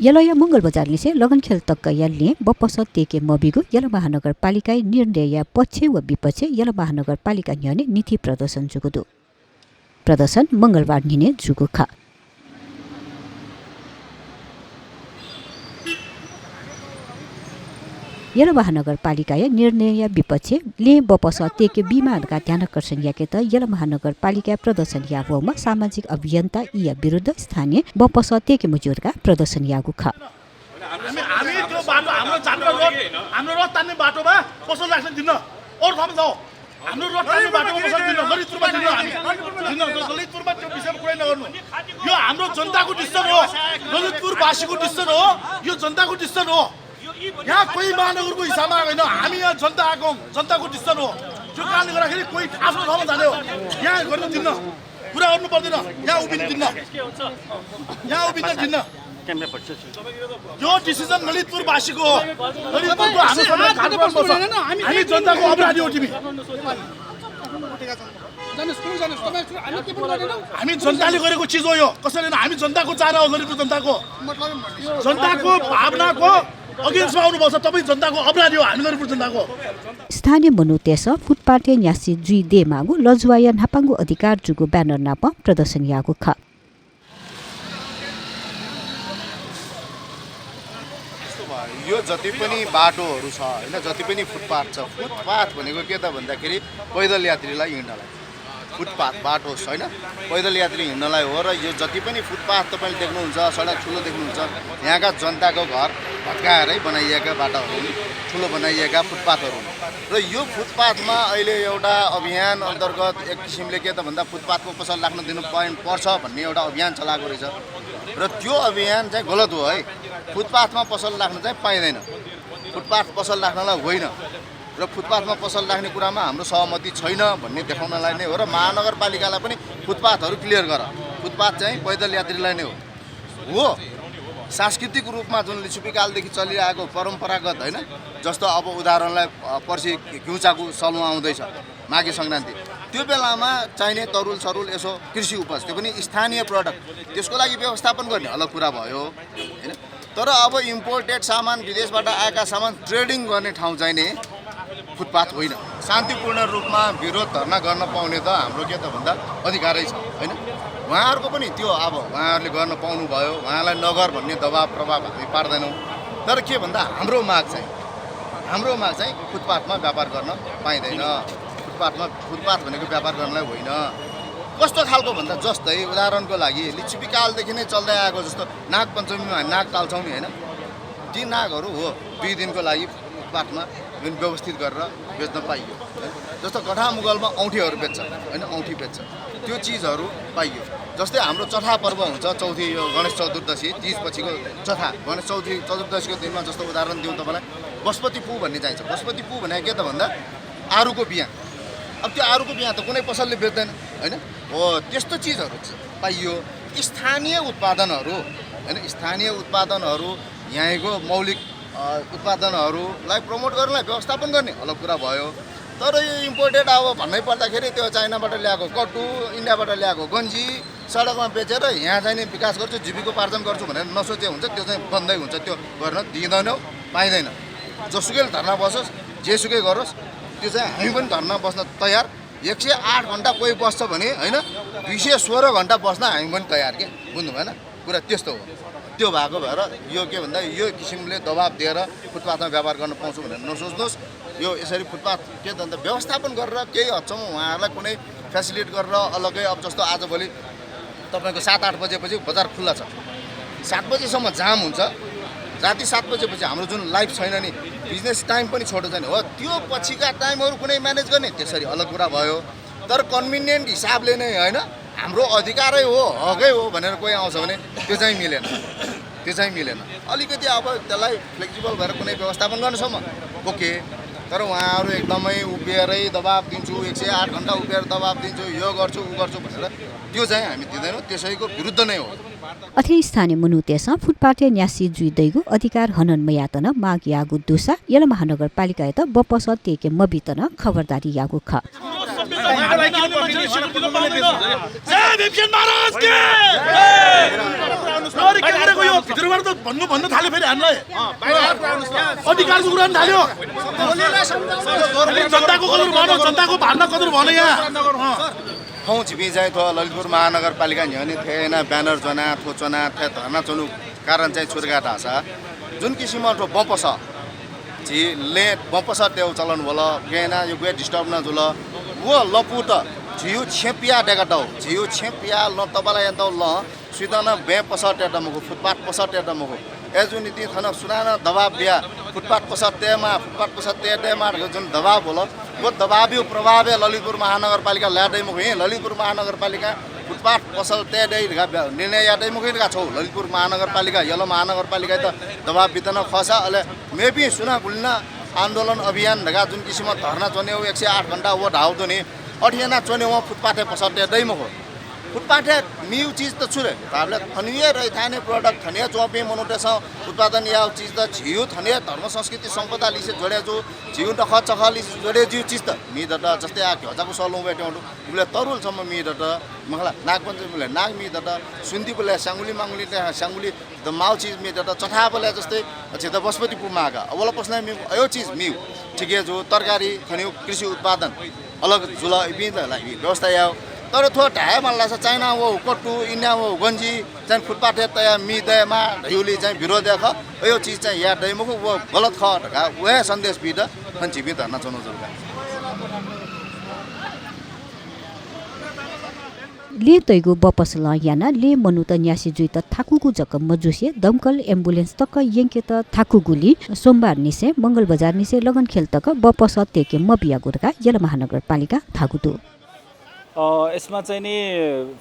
यलया मंगल बजारले से लगन खेल तक्क यल्ने बपस तेके मबिगु यल महानगरपालिका निर्णय पक्ष व विपक्ष यल महानगरपालिका न्याने नीति प्रदर्शन जुगुदु प्रदर्शन मंगलबार निने जुगु खा यल महानगरपालिका निर्णय विपक्ष ले बपस तेके बिमानका ध्यानकर्षण याके त यल महानगरपालिका प्रदर्शन यावमा सामाजिक अभियन्ता इया विरुद्ध स्थानीय बपस तेके मुजुरका प्रदर्शन यागु ख हामी त्यो बाटो हाम्रो जान्न रोड हाम्रो रोड तान्ने बाटोमा पसल राख्न दिन अरु ठाउँमा जाऊ हाम्रो रोड तान्ने बाटोमा पसल दिन ललितपुरमा दिन हामी ललितपुरमा त्यो विषयमा कुरै नगर्नु यो हाम्रो जनताको डिसिजन हो ललितपुर वासीको डिसिजन हो यो जनताको डिसिजन हो यहाँ कोही महानगरको हिसाबमा आएन हामी यहाँ जनता आएको जनताको डिसिजन हो त्यो कारणले गर्दाखेरि कोही आफ्नो ठाउँमा जाने हो यहाँ गर्न दिन्न कुरा गर्नु पर्दैन यहाँ उभिन दिन्न यहाँ उभिन दिन्न यो डिसिजन ललितपुर वासीको हो ललितपुरको हाम्रो सबै घाटमा पर्छ हामी जनताको अपराधी हो तिमी हामी जनताले गरेको चिज हो यो कसैले हामी जनताको चाहना हो ललितपुर जनताको भावनाको अगेन्स्टमा आउनुपर्छ तपाईँ जनताको अपराधी हो हामी ललितपुर जनताको स्थानीय मनुतेस फुटपाथे न्यासी जुई दे मागु लजुवाया नापाङ्गु अधिकार जुगु ब्यानर नाप प्रदर्शन यागु ख यो जति पनि बाटोहरू छ हैन जति पनि फुटपाथ छ फुटपाथ भनेको के त भन्दाखेरि पैदल यात्रीलाई हिँड्नलाई फुटपाथ बाटो हैन पैदल यात्री हिँड्नलाई हो र यो जति पनि फुटपाथ तपाईले देख्नुहुन्छ सडक ठुलो देख्नुहुन्छ यहाँका जनताको घर भत्काएरै बनाइएका बाटाहरू ठुलो बनाइएका फुटपाथहरू र यो फुटपाथमा अहिले एउटा अभियान अन्तर्गत एक किसिमले के त भन्दा फुटपाथको पसल राख्न दिनु पर्छ भन्ने एउटा अभियान चलाएको रहेछ र त्यो अभियान चाहिँ गलत हो है फुटपाथमा पसल राख्न चाहिँ पाइँदैन फुटपाथ पसल राख्नलाई होइन र फुटपाथमा पसल राख्ने कुरामा हाम्रो सहमति छैन भन्ने देखाउनलाई नै हो र महानगरपालिकालाई पनि फुटपाथहरू क्लियर गर फुटपाथ चाहिँ पैदल यात्रीलाई नै हो सांस्कृतिक रूपमा जुन लिच्छुपीकालदेखि चलिरहेको परम्परागत होइन जस्तो अब उदाहरणलाई पर्सि घिउचाको सलमा आउँदैछ माघे सङ्क्रान्ति त्यो बेलामा चाहिने तरुल सरुल यसो कृषि उपज त्यो पनि स्थानीय प्रडक्ट त्यसको लागि व्यवस्थापन गर्ने अलग कुरा भयो होइन तर अब इम्पोर्टेड सामान विदेशबाट आएका सामान ट्रेडिङ गर्ने ठाउँ चाहिँ नि फुटपाथ होइन शान्तिपूर्ण रूपमा विरोध धर्ना गर्न पाउने त हाम्रो के त भन्दा अधिकारै छ होइन उहाँहरूको पनि त्यो अब उहाँहरूले गर्न पाउनु भयो उहाँलाई नगर भन्ने दबाब प्रभाव हामी पार्दैनौँ तर के भन्दा हाम्रो माग चाहिँ फुटपाथमा व्यापार गर्न पाइँदैन फुटपाथ भनेको व्यापार गर्नलाई होइन कस्तो खालको भन्दा जस्तै उदाहरणको लागि लिच्छुपीकालदेखि नै चल्दै आएको जस्तो नाग पञ्चमीमा नाग टाल्छौँ नि होइन ती नागहरू हो 2 दिनको लागि फुटपाथमा व्यवस्थित गरेर बेच्न पाइयो जस्तो गठा मुगलमा औँठीहरू बेच्छ होइन औँठी बेच्छ त्यो चिजहरू पाइयो जस्तै हाम्रो चठा पर्व हुन्छ चौथी यो गणेश चतुर्दशी तीजपछिको चठा गणेश चतुर्दशीको दिनमा जस्तो उदाहरण दिउँ तपाईँलाई बस्पति पू भन्ने चाहिन्छ बस्पति पू भनेको के त भन्दा आरुको बिहा अब त्यो आरुको बिहा त कुनै पसलले बेच्दैन होइन हो त्यस्तो चिजहरू पाइयो स्थानीय उत्पादनहरू यहाँको मौलिक उत्पादनहरूलाई प्रमोट गर्नलाई व्यवस्थापन गर्ने अलग कुरा भयो तर यो इम्पोर्टेड अब भन्नै पर्दाखेरि त्यो चाइनाबाट ल्याएको कट्टु इन्डियाबाट ल्याएको गन्जी सडकमा बेचेर यहाँ चाहिँ नि विकास गर्छु जीविकोपार्जन गर्छु भनेर नसोचे हुन्छ त्यो चाहिँ बन्दै हुन्छ त्यो गर्न दिँदैनौँ पाइँदैन जसुकैले धर्ना बसोस् जेसुकै गरोस् त्यो चाहिँ हामी पनि धर्ना बस्न तयार 108 घन्टा कोही बस्छ भने होइन 216 घन्टा बस्न हामी पनि तयार के बुझ्नु भएन कुरा त्यस्तो हो त्यो भएको भएर यो के भन्दा यो किसिमले दबाब दिएर फुटपाथमा व्यापार गर्न पाउँछु भनेर नसोच्नुहोस् यो यसरी फुटपाथ के भन्दा व्यवस्थापन गरेर केही हदसम्म उहाँहरूलाई कुनै फेसिलिट गरेर अलग्गै अब जस्तो आजभोलि तपाईँको 7-8 बजेपछि बजार खुल्ला छ 7 बजेसम्म जाम हुन्छ राति 7 बजेपछि हाम्रो जुन लाइफ छैन नि बिजनेस टाइम पनि छोटो छैन हो त्यो पछिका टाइमहरू कुनै म्यानेज गर्ने त्यसरी अलग कुरा भयो तर कन्भिनियन्ट हिसाबले नै होइन हाम्रो अधिकारै हो हकै हो भनेर कोही आउँछ भने त्यो चाहिँ मिलेन अलिकति अब त्यसलाई फ्लेक्सिबल भएर कुनै व्यवस्थापन गर्नुसम्म ओके तर उहाँहरू एकदमै उभिएरै दबाब दिन्छु 108 घन्टा उभिएर दबाब दिन्छु यो गर्छु उ गर्छु भनेर त्यो चाहिँ हामी दिँदैनौँ त्यसैको विरुद्ध नै हो अथे स्थानीय मनुतेस फुटपाथे न्यासी जुइदैगु अधिकार हनन मयातन माग यागु दुसा यल महानगरपालिका त बपस तेके मबितन खबरदारी यागु ख भित्रबाट त भन्नु थाल्यो फेरि हामीलाई अधिकारको कुरा पनि थाल्यो जनताको कदर भनौँ जनताको भावना कदर भने यहाँ ठाउँ छिपी चाहिँ थो ललितपुर महानगरपालिका न्याउने थिएन ब्यानर जना थो चना थे धर्ना चनु कारण चाहिँ छुर्गा ढाँसा जुन किसिमको बपस झिले बपस त्यो चलाउनु होला गेना यो गे डिस्टर्ब न जुल वो लपु त झिउ छेपिया डेगाटौ झिउ छेपिया ल तबला यता ल सुदन बे पसट एटा मगु फुटपाथ पसट एटा मगु एजु नीति थन सुनाना दबाब बिया फुटपाथ पसट तेमा फुटपाथ पसट ते डेमा जुन दबाब होला वो दबाबी प्रभाव ललितपुर महानगरपालिका ल्याडै मुख ललितपुर महानगरपालिका फुटपाथ पसल ते डै निर्णय याडै मुख छौ ललितपुर महानगरपालिका यलो महानगरपालिका त दबाब बितन खसा अले मेबी सुना गुल्ना आन्दोलन अभियान ढगा जुन किसिम धर्ना चन्यो 108 घण्टा वो ढाउदो नि अठियाना चन्यो वो फुटपाथे पसल ते डै मुख फुटपाथे न्यू चीज त छुरे ताबले थनिए रहि थाने प्रोडक्ट थनिए चोपे मनोटेस उत्पादन या चीज त झिउ थनिए धर्म संस्कृति सम्पदा लिसे जोडे जो झिउ त खच खली जोडे जिउ चीज त मी दट जस्तै आ हजाको सलौ बेट्याउनु बुले तरुल सम्म मी दट मखला नाग पञ्चमी बुले नाग मी दट सुन्दी बुले सांगुली मांगुली त सांगुली द माउ चीज मी दट चठा बुले जस्तै अछि त बस्पति पुमागा अवला पस्ना मी अयो चीज मी ठिकै जो तरकारी थनिउ कृषि उत्पादन अलग जुल इबिन लागि व्यवस्था या तर थो ढाए मल्ला छ चाइना वो कट्टु इन्डिया वो गन्जी चाहिँ फुटपाथे तया मी दयमा ढयुली चाहिँ विरोध देख यो चीज चाहिँ या दैमुख वो गलत ख ढका वह सन्देश बिद फन्ची बि धर्ना चनो जरुगा ले तैगु बपसला याना ले मनु त न्यासी जुइ त थाकुगु जक मजुसे दमकल एम्बुलेन्स तक यंके त थाकुगुली सोमबार निसे मंगल बजार निसे लगन खेल तक बपस तेके मबिया गुरका यल महानगरपालिका थाकुदु यसमा चाहिँ नि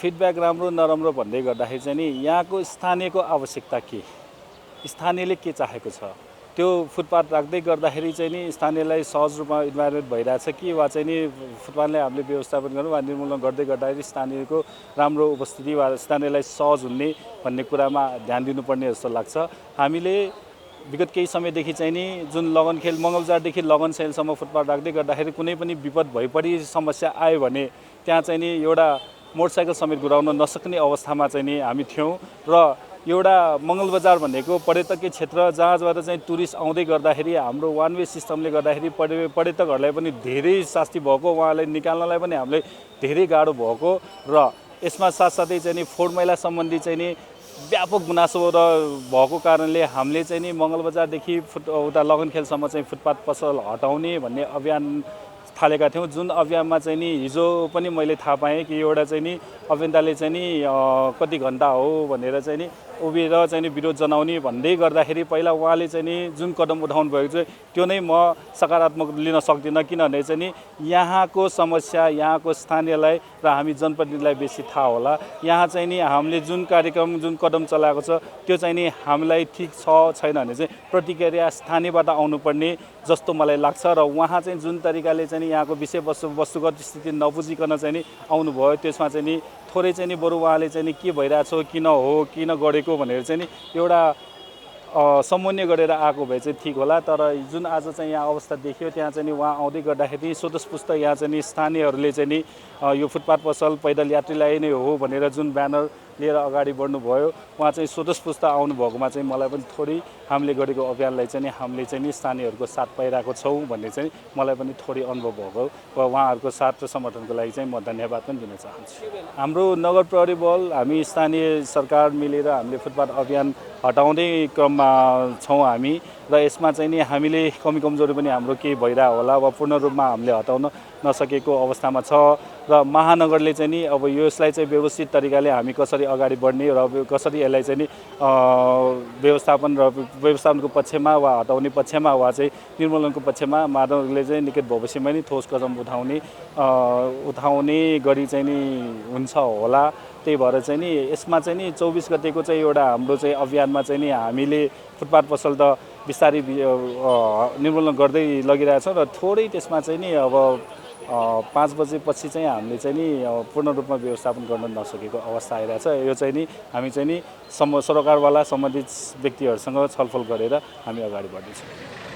फिडब्याक राम्रो नराम्रो भन्दै गर्दाखेरि चाहिँ नि यहाँको स्थानीयको आवश्यकता के स्थानीयले के चाहेको छ त्यो फुटपाथ राख्दै गर्दाखेरि चाहिँ नि स्थानीयलाई सहज रूपमा इन्भाइरोमेन्ट भइरहेछ कि वा चाहिँ नि फुटपाथले हामीले व्यवस्थापन गर्नु वा निर्मूलन गर्दै गर्दाखेरि स्थानीयको राम्रो उपस्थिति वा स्थानीयलाई सहज हुने भन्ने कुरामा ध्यान दिनुपर्ने जस्तो लाग्छ हामीले विगत केही समयदेखि चाहिँ नि जुन लगन खेल मङ्गलबारदेखि लगन सेलसम्म फुटपाथ राख्दै गर्दाखेरि कुनै पनि विपद भइपरि समस्या आयो भने त्यहाँ चाहिँ नि एउटा मोटरसाइकल समेत गुराउन नसक्ने अवस्थामा चाहिँ नि हामी थियौँ र एउटा मङ्गलबजार भनेको पर्यटकीय क्षेत्र जहाँबाट चाहिँ टुरिस्ट आउँदै गर्दाखेरि हाम्रो वान वे सिस्टमले गर्दाखेरि पर्यटकहरूलाई पनि धेरै शास्ति भएको उहाँलाई निकाल्नलाई पनि हामीले धेरै गाह्रो भएको र यसमा साथसाथै चाहिँ नि फोहोर मैला सम्बन्धी चाहिँ नि व्यापक गुनासो र भएको कारणले हामीले चाहिँ नि मङ्गलबजारदेखि उता लगन खेलसम्म चाहिँ फुटपाथ पसल हटाउने भन्ने अभियान थालेका थियौँ जुन अभियानमा चाहिँ नि हिजो पनि मैले थाहा पाएँ कि एउटा चाहिँ नि अभियन्ताले चाहिँ नि कति घन्टा हो भनेर चाहिँ नि उभिएर चाहिँ नि विरोध जनाउने भन्दै गर्दाखेरि पहिला उहाँले चाहिँ नि जुन कदम उठाउनु भएको छ त्यो नै म सकारात्मक लिन सक्दिनँ किनभने चाहिँ नि यहाँको समस्या यहाँको स्थानीयलाई र हामी जनप्रतिनिधिलाई बेसी थाहा होला यहाँ चाहिँ नि हामीले जुन कार्यक्रम जुन कदम चलाएको छ त्यो चाहिँ नि हामीलाई ठिक छ छैन भने चाहिँ प्रतिक्रिया स्थानीयबाट आउनुपर्ने जस्तो मलाई लाग्छ र उहाँ चाहिँ जुन तरिकाले चाहिँ नि यहाँको वस्तुगत स्थिति नबुझिकन चाहिँ नि आउनुभयो त्यसमा चाहिँ नि थोरै चाहिँ नि बरु उहाँले चाहिँ नि के भइरहेछ किन हो किन गरेको भनेर चाहिँ नि एउटा समन्वय गरेर आएको भए चाहिँ ठिक होला तर जुन आज चाहिँ यहाँ अवस्था देखियो त्यहाँ चाहिँ नि उहाँ आउँदै गर्दाखेरि स्वतस्फूर्त यहाँ चाहिँ नि स्थानीयहरूले चाहिँ नि यो फुटपाथ पसल पैदल यात्रीलाई नै हो भनेर जुन ब्यानर लिएर अगाडि बढ्नुभयो उहाँ चाहिँ स्वतस्फूर्त आउनुभएकोमा चाहिँ मलाई पनि थोरै हामीले गरेको अभियानलाई चाहिँ नि हामीले चाहिँ नि स्थानीयहरूको साथ पाइरहेको छौँ भन्ने चाहिँ मलाई पनि थोरै अनुभव भएको र उहाँहरूको साथ र समर्थनको लागि चाहिँ म धन्यवाद पनि दिन चाहन्छु हाम्रो नगर प्रहरी बल हामी स्थानीय सरकार मिलेर हामीले फुटपाथ अभियान हटाउने क्रममा छौँ हामी र यसमा चाहिँ नि हामीले कमी कमजोरी पनि हाम्रो केही भइरहेको होला वा पूर्ण रूपमा हामीले हटाउन नसकेको अवस्थामा छ र महानगरले चाहिँ नि अब यसलाई चाहिँ व्यवस्थित तरिकाले हामी कसरी अगाडि बढ्ने र कसरी यसलाई चाहिँ नि व्यवस्थापनको पक्षमा वा हटाउने पक्षमा वा चाहिँ निर्मूलनको पक्षमा महानगरले चाहिँ निकट भविष्यमा नि ठोस कदम उठाउने गरी चाहिँ नि हुन्छ होला त्यही भएर चाहिँ नि यसमा चाहिँ नि 24 गतेको चाहिँ एउटा हाम्रो चाहिँ अभियानमा चाहिँ नि हामीले फुटपाथ पसल त बिस्तारै निर्मूलन गर्दै लगिरहेछौँ र थोरै त्यसमा चाहिँ नि अब 5 बजेपछि चाहिँ हामीले चाहिँ नि पूर्ण रूपमा व्यवस्थापन गर्न नसकेको अवस्था आइरहेछ यो चाहिँ नि हामी चाहिँ नि सरकारवाला सम्बन्धित व्यक्तिहरूसँग छलफल गरेर हामी अगाडि बढ्दैछौँ।